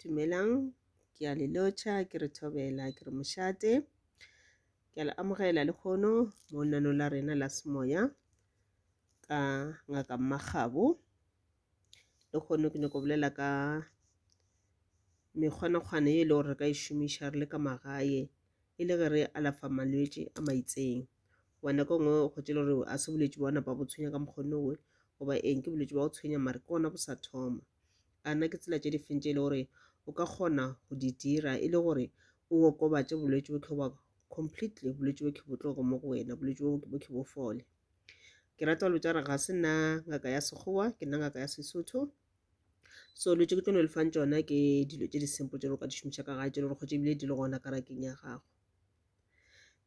Dumelang, ke a le lotšha, ke re thobela, ke re mošate. Ke a le amogela lekgono mo lenaneo la rena la semoya ka ngaka Mmakgabo. Lekgono ke nyako bolela ka mekgwanakgwana ye e le gore re ka e šomiša re le ka magae e le ge re alafa malwetši a maitseng. Goba nako e nngwe o hwetše e le gore a se bolwetši ba napa bo tshwenya ka mokgonowe goba eng ke bolwetši ba go tshwenya mare ke gona bo sa thoma. A na ke tsela tše di feng tše e le gore o ka kgona go di dira e le gore o okobatše bolwetši bo goba completely bolwetši bo bo tloge mo go wena, bolwetši bo bo bo fole. Ke rata go le botša gore ga se nna ngaka ya Sekgowa, ke nna ngaka ya Sesotho. So dilo tše ke tlo no le fang tšona ke dilo tše di simple tše o ka di šomiša ka gae, tše e le gore kgotsa ebile di le gona ka rakeng ya gago.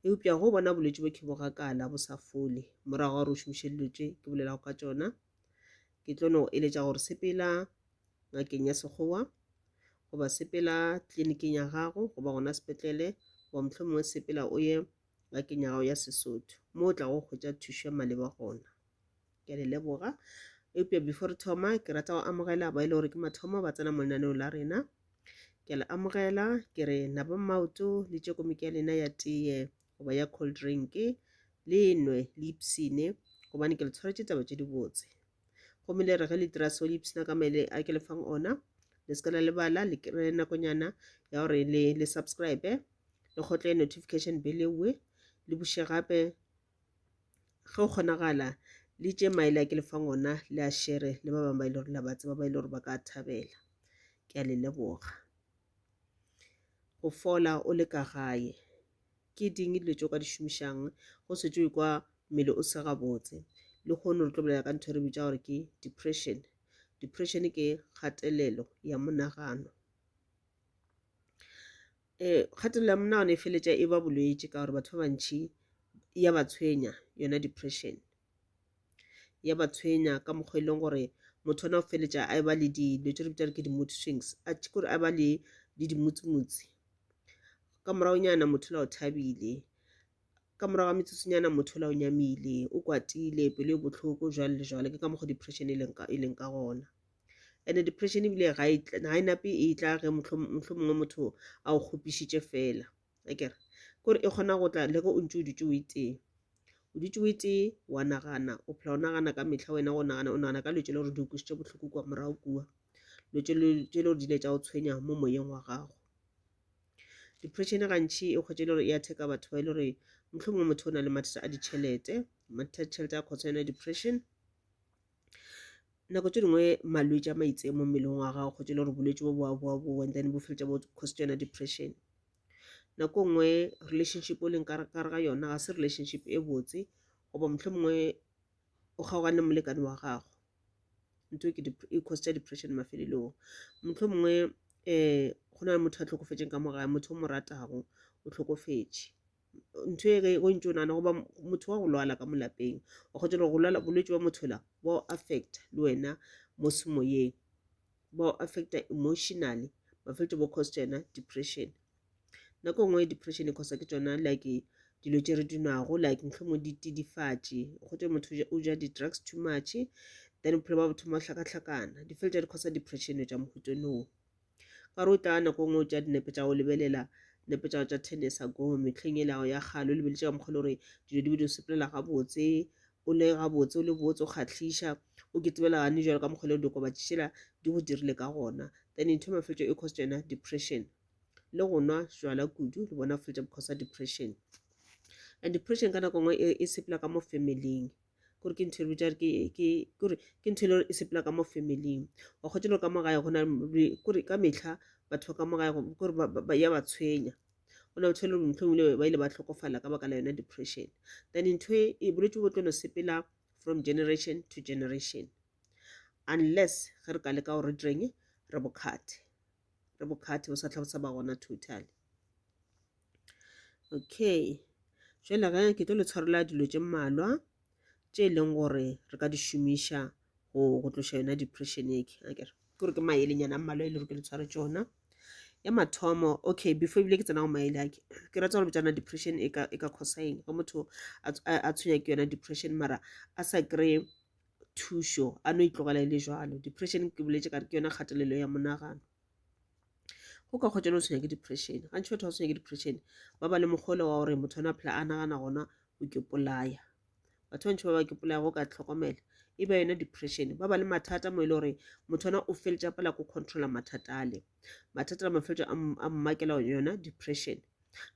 Eupša go bona bolwetši bo ke bo gakala bo sa fole morago ga gore o šomiše dilo tše ke bolelago ka tšona, ke tlo no eletša gore sepela ngakeng ya Sekgowa goba sepela tleliniking ya gago goba gona sepetlele goba mohlomongwe sepela o ye ngakeng ya gago ya Sesotho mo o tlago hwetša thušo ya maleba gona. Ke a le leboga. Eupša before re thoma ke rata go amogela ba e le gore ke mathomo ba tsena mo lenaneong la rena. Ke a le amogela ke re naba maoto le tše komiki ya lena ya teye goba ya cold drink le nwe le ipsine gobane ke le tshwaretše taba tše dibotse. Gomme le re ge le dira so le ipsina ka maele a ke le fang ona le se ka la lebala le kry-e nakonyana ya gore le le subscribe le kgotle notification bell ewe le buše gape ge go kgonagala le tše maele a ke le fang ona le a shere le ba bangwe ba e le gore la ba tseba ba e le gore ba ka thabela. Ke a le leboga. Go fola o le ka gae ke ding dilo tše o ka di šomišang go setse o ikwa mmele o se gabotse. Lehono re tlo bolela ka ntho e re bitša gore ke depression. Depression ke kgatelelo ya monagano. Kgatelelo ya monagano e feletša e ba bolwetši ka gore batho ba bantši ya ba tshwenya yona depression. Ya ba tshwenya ka mokgwa e leng gore motho ona o feletša a e ba le dilo tše re bitša re ke di-mood swings, a kore a ba le le dimutsimutsi. Ka moragonyana motho ola o thabile, ka morago ga metsotsonyana motho ola o nyamile, o kwatile, pelo e bohloko jwalo le jwalo. Ke ka mokgwa depression e leng ka e leng ka gona. And depression ebile ga e ga e nape e tla ge mohlomongwe motho a o kgopišitše fela akere kore e kgona go tla le ge o ntše o dutše o itee o dutše o itee wa nagana o phela o nagana ka mehla wena o nagana o nagana ka dilo tše le gore di o kwešitše bohloko kua morago kua dilo tše le gore di ile tša go tshwenya mo moyeng wa gago. Depression gantši e hwetša e le gore e attack-a batho ba e le gore mohlomongwe motho o na le mathata a ditšhelete mathata a ditšhelete a cause yona depression. Nako tše dingwe malwetši a maitseng mo mmeleng wa gago kgotsa e le gore bolwetši bo boa boa boa and then bo feletša bo cause yona depression. Nako e nngwe relationship o leng ka gare ga yona ga se relationship e botse goba mohlomongwe o kgaogane le molekane wa gago ntho e ke e cause depression mafelelong. Mohlomongwe go na le motho a hlokofetšeng ka mo gae motho o mo ratago o hlokofetše. Ntho e ge o ntše o nagana goba motho wa go lwala ka mo lapeng wa kgotsa go lwala bolwetši bja motho la bo o affecta le wena mo semoyeng bo o affecta emotionally ba feletša bo cause yona depression. Nako e nngwe depression e cause ke tšona like dilo tše re di nwago like mohlomongwe ditsidifatši kgotsa motho o ja di-drugs too much then bophelo ba bo thoma go hlakahlakana di feletša di cause depression tša mohuta ono. Ka gore o tla nako e nngwe o tšea dinepe tša go lebelela dinepe tša gago tša ten years ago mehleng e lago ya kgale o lebeletše ka mokgwa e le gore dilo di be di sepelela gabotse o le gabotse o le botse o kgahliša o ke tsebela gane jalo ka mokgwa e le gore diokobatši tšela di go dirile ka gona then ntho e mafeletšo e cause yona depression le go nwa jwala kudu le bona go feletša bo cause depression and depression ka nako nngwe e sepela ka mo familing. Kore ke ntho e re bitša ke ke kore ke ntho e le gore e sepela ka mo family-ing. Wa hwetša le gore ka mo gae go na le kore ka mehla batho ba ka mo gae kore ba ya ba tshwenya. Go na le batho ba e le gore mohlomongwe ba ile ba hlokofala ka baka la yona depression. Then ntho e bolwetši bo tlo no sepela from generation to generation unless ge re ka leka gore re direng re bo cut-e, re bo cut-e bo sa hlwa bo sa ba gona totally. Okay, jwale ge ke tlo le tshwarela dilo tše mmalwa tše e leng gore re ka di šomiša go go tloša yona depression e ke akere ke gore ke maelenyana a mmalwa e le gore ke le tshware tšona. Ya mathomo, okay before ebile ke tsena go maele a ke ke rata go botšana depression e ka e ka cause eng ge motho a tshwenya ke yona depression mara a sa kry-e thušo a no itlogela e le jwalo. Depression ke boletše ka re ke yona kgatelelo ya monagano. Go ka kgotsa le o tshwenya ke depression. Gantši batho ba tshwenya ke depression ba ba le mokgole wa gore motho ona phela a nagana gona o ke polaya. Batho ba bantši ba ba ke polaya go ka tlhokomela e ba yona depression. Ba ba le mathata mo e le gore motho ona o feletša pela ko controla mathata ale. Mathata a mafeletšo a mmakela yona depression.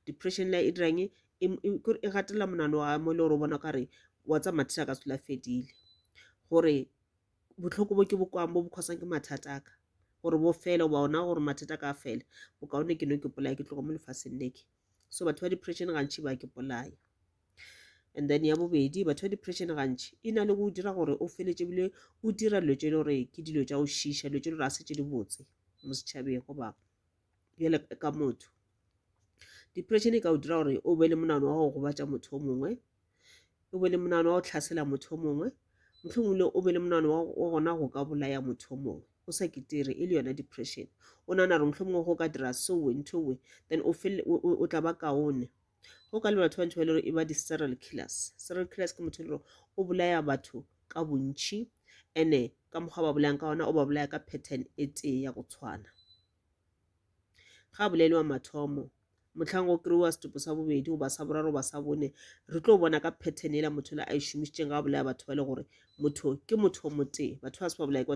Depression le e dirang e, e gatelela monano wa mo e le gore o bona kare wa tsa mathata a ka se la fedile. Gore bohloko bo ke bo kwang bo bo khosang ke mathata a ka gore bo fele goba ona gore mathata a ka a fele bokaone ke no ke polaya ke tloga mo lefaseng leke so batho ba depression gantši ba ke polaya and then ya bobedi batho ba depression gantši e na le go dira gore o feletše ebile o dira dilo tše le gore ke dilo tša go šiša dilo tše le gore a se tše dibotse mo setšhabeng goba bjale ka motho depression e ka o dira gore o be le monagano wa go gobatša motho o mongwe o be le monagano wa go hlasela motho o mongwe, mohlomongwe le o be le monagano wa gona go ka bolaya motho o mongwe o sa ketere e le yona depression. O nagana gore mohlomongwe go ka dira sowe nthowe then o fele o tla ba kaone. Go ka le batho ba bantši ba e le gore e ba di-serial killers. Serial killers ke motho e le gore o bolaya batho ka bontši ene ka mokgwa ba bolayang ka ona o ba bolaya ka pattern e tee ya go tshwana. Ga a bolelwa mathomo mohlang go kry-iwa setopo sa bobedi goba sa boraro goba sa bone re tlo bona ka pattern ela motho la a e šomišitšeng ga a bolaya batho ba le gore motho ke motho o motee batho ba se ba bolaye ke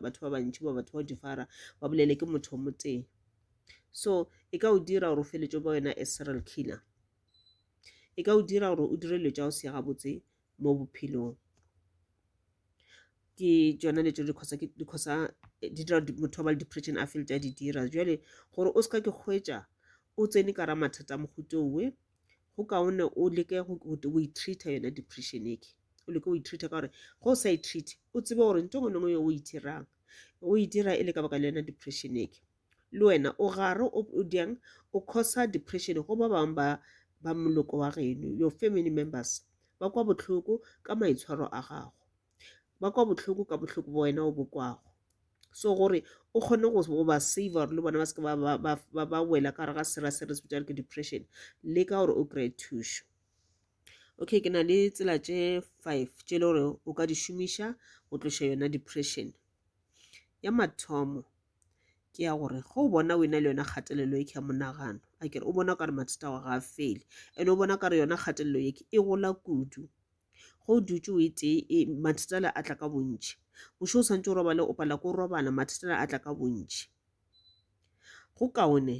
batho ba bantši ba batho ba difara ba bolele ke motho o motee so e ka o dira gore o feletše ba wena a serial killer e ka o dira gore o dire dilo tša go se gabotse mo bophelong ke tšona le tšo dikhosa di dira motho wa ba le depression a feletša di dira jale gore o se ka ke hwetša o tsene ka ra mathata a mohuta owe go kaone o leke go itreata yona depression eke o leke go itreata ka gore ge o sa itreate o tsebe gore nto ngwe le ngwe o itirang o e dira e le ka baka le yona depression eke le wena o gare o diang o causa depression go ba bangwe ba ba moloko wa geno your family members ba kwa bohloko ka maitshwaro a gago ba kwa bohloko ka bohloko bo wena o bo kwago so gore o kgone go ba save gore le bona ba seke ba wela ka gare ga sera se re se bitsang ke depression leka gore o kry-e thušo okay ke na le tsela tše five tše e le gore o ka di šomiša go tloša yona depression ya mathomo ke ya gore ge o bona o ena le yona kgatelelo e ke ya monagano a kere o bona o kare mathata ao ga a fele and o bona o kare yona kgatelelo ye e gola kudu ge o dutše o e tee e, mathata ale a tla ka bontši bošego o santse o robale o pala ko robala mathata ale a tla ka bontši go kaone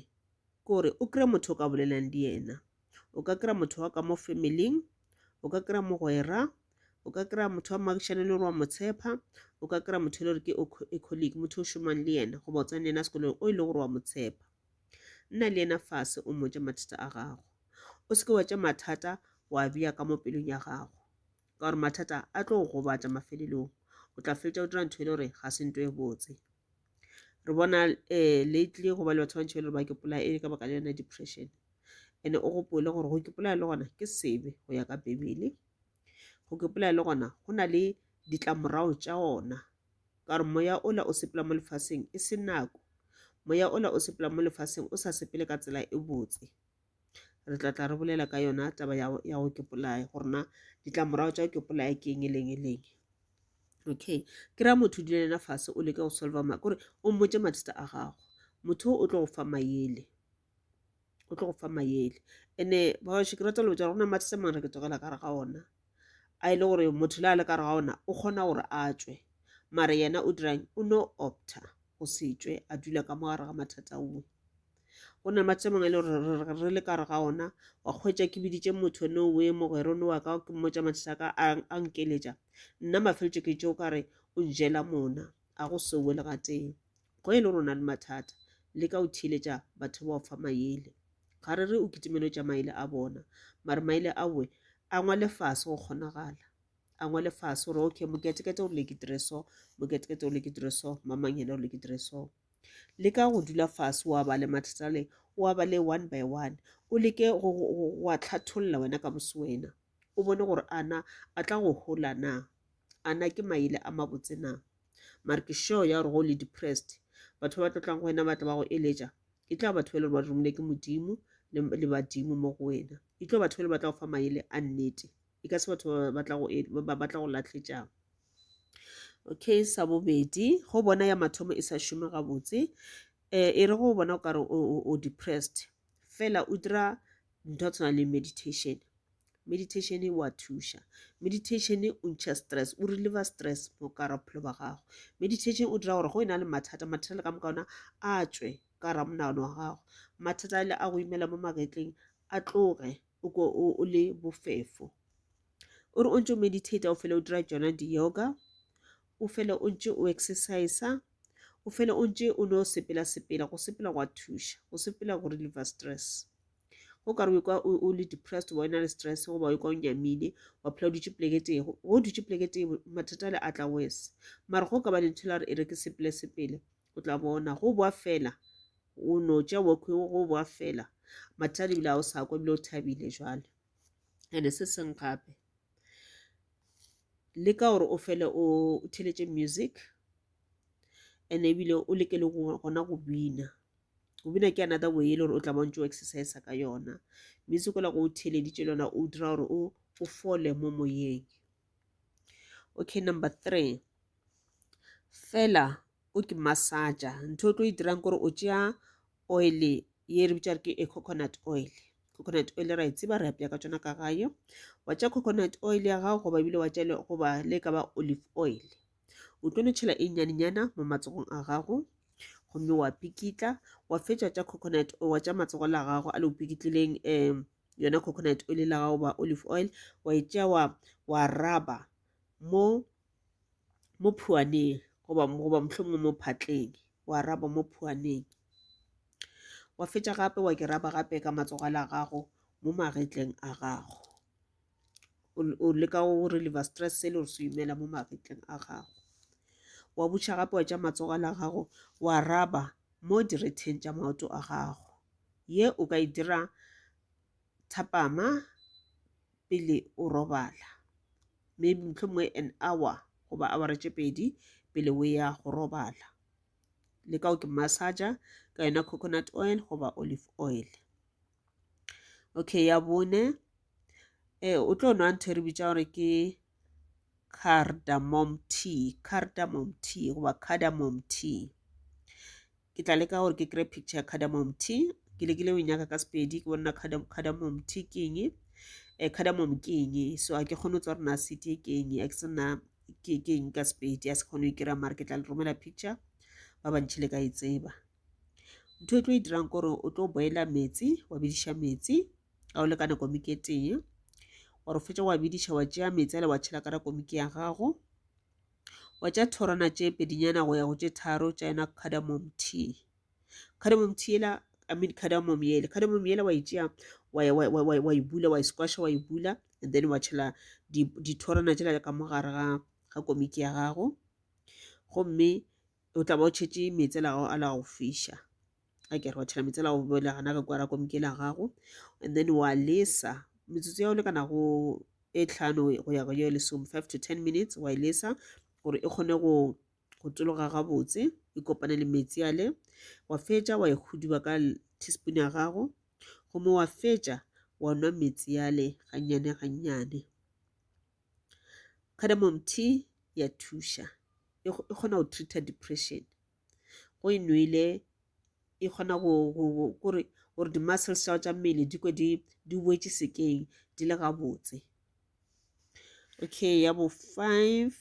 ke gore o kry-e motho o ka bolelang le yena o ka kry-a motho wa ka mo familing o ka kry-a mogwera o ka kry-a motho wa moagišane le gore wa mo tshepa o ka kry-a motho e le gore ke a colleague motho o šomang le yena goba o tsena le yena sekolong o e le gore wa mo tshepa nna le yena fase o mmotše mathata a gago o se ke wa tša mathata wa bea ka mo pelong ya gago ka gore mathata a tlo go gobatša mafelelong o tla fetša o dira ntho e le gore ga se nto e botse re bona um lately go ba le batho ba bantši ba e le gore ba ke polaya e ka baka le yona depression and o gopole gore go ipolaya le gona ke sebe go ya ka bibele go ipolaya le gona go na le ditlamorago tša ona ka gore moya ola o sepela mo lefaseng e se nako moya ola o sepela mo lefaseng o sa sepele ka tsela e botse re tla tla re bolela ka yona taba ya go kepolaya gore na ditlamorago tša go kepolaya ke eng e leng e leng okay ke ra motho o dule le yena fase o leke go solva kore o mmotse mathata a gago motho o tlo go fa maele o tlo go fa maele ene babaši ke rata le botsa gore go na mathata mangwe re ke tlogela ka re ga ona a e le gore motho le a le ka re ga ona o kgona gore a tšwe mare yena o dirang o no opta go se tšwe a dula ka mo gare ga mathata owe go na mathata mangwe e le gore re le ka re ga ona wa kgwetša ke biditše motho no we mogwera no wa ka ke mmotša mathata ka a nkeletša nna mafeletšo ke tšeo ka re o njela mona a go sewe le gatee Go e le gore o na le mathata, leka go theeletša batho ba go fa maele. Ga re re o kitimele tša maele a bona, mare maele aowe a ngwale fase go kgonagala. A ngwale fase gore okay moketekete o rile ke dire so, moketekete o rile ke dire so, mamang yena o rile ke dire so. Leka go dula fase wa bale mathata ale, o a bale one by one. O leke go a hlatholla wena ka bose wena. O bone gore a na a tla go hola na, a na ke maele a mabotse na. Mare ke sure ya gore go le depressed batho ba ba tlotlang go wena ba tla ba go eletša e tla batho ba e le gore ba romile ke modimo le badimo mo go wena e tlo batho ba le ba tla go fa maele a nnete e ka se batho ba tla go ba tla go lahletšang okay sa bobedi go bona ya mathomo e sa šome gabotse. E re go bona o kare o depressed fela o dira ntho ya tshwana le meditation. Meditation wa thuša. Meditation o ntšha stress, o reliever stress mo ka gare bophelo ba gago. Meditation o dira gore go e na le mathata, mathata le ka moka ona a tšwe ka gare monagano wa gago. Mathata ale a go imela mo magetleng a tloge o ko o le bofefo. O re o ntše o meditate o fele o dira tšona di-yoga, o fele o ntše o exercise, o fele o ntše o no sepela sepela. Go sepela gwa thuša, go sepela go reliever stress. Go ka re o ikwa o le depressed goba o na le stress goba o ikwa o nyamile, wa phela o dutše poleke tee, go o dutše poleke tee mathata ale a tla worse. Mara go ka ba le ntho la gore e re ke sepele sepele, o tla bona go boa fela, o no tšea walk go boa fela, mathata ebile ga o sa kwa ebile o thabile jwale. And se seng gape, leka gore o fele o theeletše music and ebile o leke le gona go bina. Go bina ke another way e le gore o tla ba o ntse o exercise ka yona. Music ola go o theeleditše le yona o dira gore o fole mo moyeng. Okay, number 3, fela o ke massager. Ntho o tlo e dirang ke gore o tšea oil ye re bitša re ke a coconut oil. Coconut oil ra e tseba, re apea ka tšona ka gae. Wa tšea coconut oil ya gago goba ebile wa tšea goba le e ka ba olive oil. O tlo no tšhela e nnyanenyana mo matsogong a gago gomme wa pikitla, wa fetša tša coconut wa tša matsogo la gago a le o pikitlileng yona coconut oil la gago ba olive oil, wa e tšea wa raba mo mo phuaneng goba mohlomongwe mo phatleng, wa raba mo phuaneng. Wa fetša gape wa ke raba gape ka matsogo la gago mo magetleng a gago. O leka go reliever stress se le gore se imela mo magetleng a gago. Wa buša gape wa tša matsogo la gago wa raba mo diretheng tša maoto a gago. Ye o ka e dira thapama pele o robala, maybe mohlomongwe an hour goba hour tše pedi pele o ya go robala. Leka o ke massager ka yona coconut oil goba olive oil. Okay, ya bone, o tlo nwa ntho e re bitša gore ke cardamom tea, cardamom tea goba cardamom tea. Ke tla leka gore ke kry picture ya cardamom tea. Ke lekile go e nyaka ka Sepedi, ke bona cardamom tea ke eng, cardamom ke eng. So a ke kgone go tseba gore na seed e ke eng, a ke se na ke eng ka Sepedi, a se kgone go e kry-a, mara ke tla le romela picture ba bantši le ka e tseba. Ntho e tlo e dirang ke gore o tlo boila metsi, wa bediša metsi a o lekana komiki e tee, wa re fetša wa bediša, wa tšea metsi ale wa tšhela ka komiki ya gago, wa tšea thorwana tše pedinyana go ya go tše tharo tša yona cardamom tea. Cardamom tea yela, I mean cardamom yela, cardamom yela wa e tšea wa e bula, wa e squasha, wa e bula, and then wa tšhela dithorwana tšela ka mo gare ga komiki ya gago, gomme o tla ba o tšhetše meetse a gago a la go fiša. A ke re wa tšhela meetse a la go boila gana ka kwa ga komiki la gago, and then wa lesa metsotso ya go lekana go e tlhano go ya go ye lesome, 5 to 10 minutes, wa e lesa gore e kgone go tologa gabotse, e kopane le metsi ale. Wa fetša wa e huduba ka teaspoon ya gago, gomme wa fetša wa nwa metsi ale gannyane gannyane. Cardamom tea ya thuša, e kgona go treat-a depression. Go e nwele e kgona gore di-muscles tša tša mmele di kwe di boetše sekeng di le gabotse. Okay, ya bo 5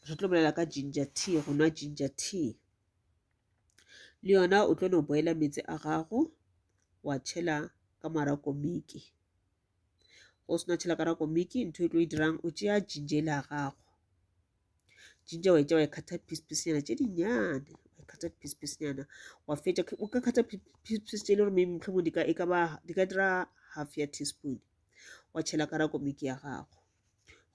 re tlo bolela ka ginger tea, go nwa ginger tea. Le yona o tlo no boila metsi a gago, wa tšhela ka mara komiki. Go sena tšhela ka komiki, ntho e tlo e dirang o tšea ginger ya gago. Ginger wa e tšea wa e kgatha piece piece nyana tše dinnyane, wa e kgatha piece piece nyana, wa fetša o ka kgatha piece piece tše e le gore maybe mohlomongwe di ka e ka ba di ka dira half ya teaspoon, wa tšhela ka komiki ya gago,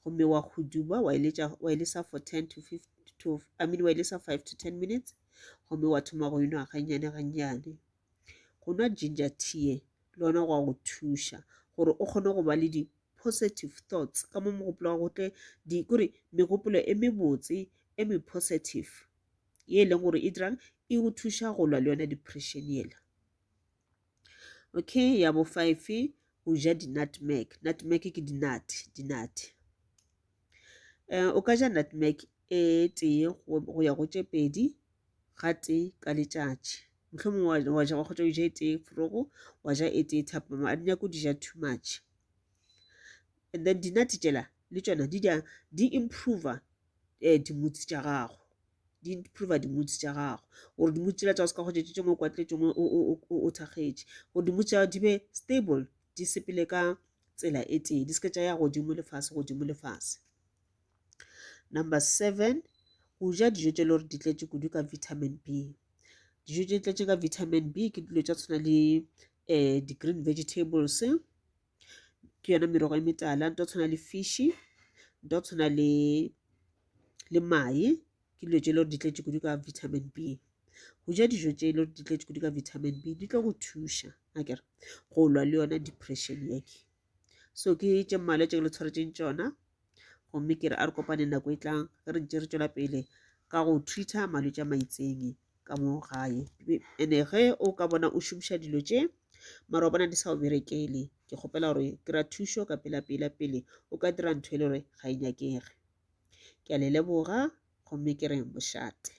gomme wa huduba, wa e lesa for 10 to 15 to I mean wa e lesa 5 to 10 minutes, gomme wa thoma go enwa gannyane gannyane. Go nwa ginger tea le yona go a go thuša gore o kgone go ba le di positive thoughts ka mo mogopolo wa go tle di kore megopolo e mebotse e me positive ye e leng gore e dirang e go thuša go lwa le yona depression yela. Okay, ya bo 5 o ja di-nutmeg. Nutmeg ke di-nut, di-nut. O ka ja nutmeg e tee go ya go tše pedi gatee ka letšatši. Mohlomongwe wa ja wa kgotsa o ja e tee forogo, wa ja e tee thapama, a di nyake o di ja too much. And then di-nut tšela le tšona di di improve di-moods tša gago, di improve di-moods tša gago gore di-moods tšela tša go se ka kgotsa tše tšengwe o kwatile tše dingwe o thakgetše, gore di-moods tša gago di be stable, di sepele ka tsela e tee, di se ke tša ya godimo le fase, godimo le fase. Number 7, go ja dijo tše le gore di tletše kudu ka vitamin B. Dijo tše tletše ka vitamin B ke dilo tša tshwana le di-green vegetables, ke yona merogo e metala, nto tshwana le fish, nto tshwana le le mae, ke dilo tše le gore di tletše kudu ka vitamin B. Go ja dijo tše le gore di tletše kudu ka vitamin B di tlo go thuša akere go lwa le yona depression yeke. So ke tše mmalwa tše ke le tshwaretšeng tšona, gomme ke re a re kopane nako e tlang ge re ntše re tšwela pele ka go treat-a malwetši a maitseng ka mo gae. Ene ge o ka bona o šomiša dilo tše mara wa bona di sa o berekele, ke kgopela gore kry-a thušo ka pela pela pele o ka dira ntho e le gore ga e nyakege. Ke a le leboga gomme ke re mošate.